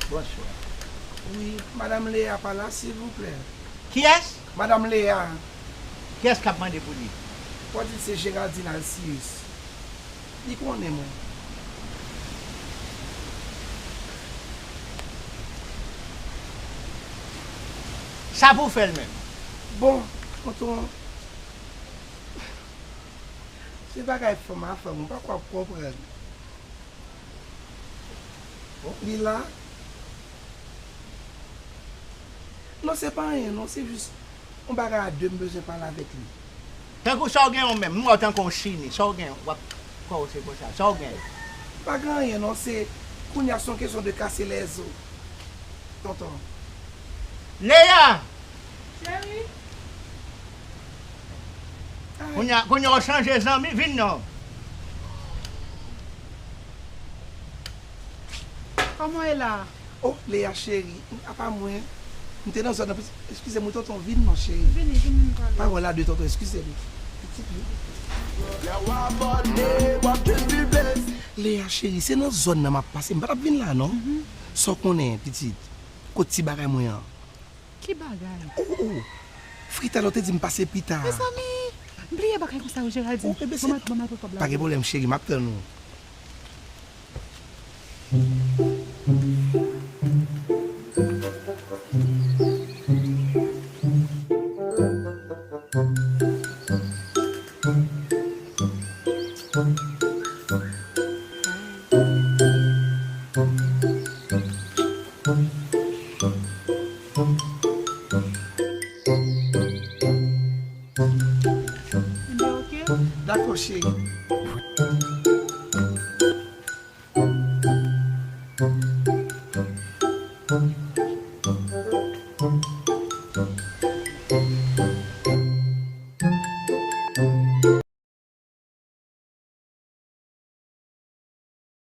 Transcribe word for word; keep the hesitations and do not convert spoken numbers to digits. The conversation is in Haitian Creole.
Bonswa. Wi, Madanm Lea pa la, silvouplè? Kiyès? Madanm Lea. Kiyès k ap mande pou li? Fò di l se Geraldine Alcius. Li konnen mwen. Sa pou w fè l menm? Bon, tonton, se bagay fanm a fanm, ou pa kwè w ap konprann. Li la? Non, se pa anyen non, se jis yon bagay a de, m bezwen pale avèk li. Tankou sa w gen yon menm, m wè w tankou yon chini, sa w gen, w ap kòse konsa, sa w gen? Pa gen anyen non, se kounye a se yon kesyon de kase lèzo, tonton. Leya! Cheri! Kounye a, kounye a w chanje zanmi, vin non. Kòman w ye la? Oh, Leya cheri, apa mwen? M te nan zòn nan, eskize m wi tonton, vin non cheri. Vini, vini, vini pale. Pawòl a de tonton, eskize m. Pitit vini. Leya cheri, se nan zòn nan m ap pase, m pa t ap vin la non. Sa w konnen, pitit? Kot ti bagay mwen an? Ki bagay? Oh, oh, oh. Frita lò te di m pase pita. Mezanmi, m bliye bagay konsa yo, Geraldine. Oh, ebyen se... Bon, m al, bon, m al pran kòb la. Pa gen pwoblèm, cheri, m ap tann ou. Ebyen, oke. Dakò, cheri.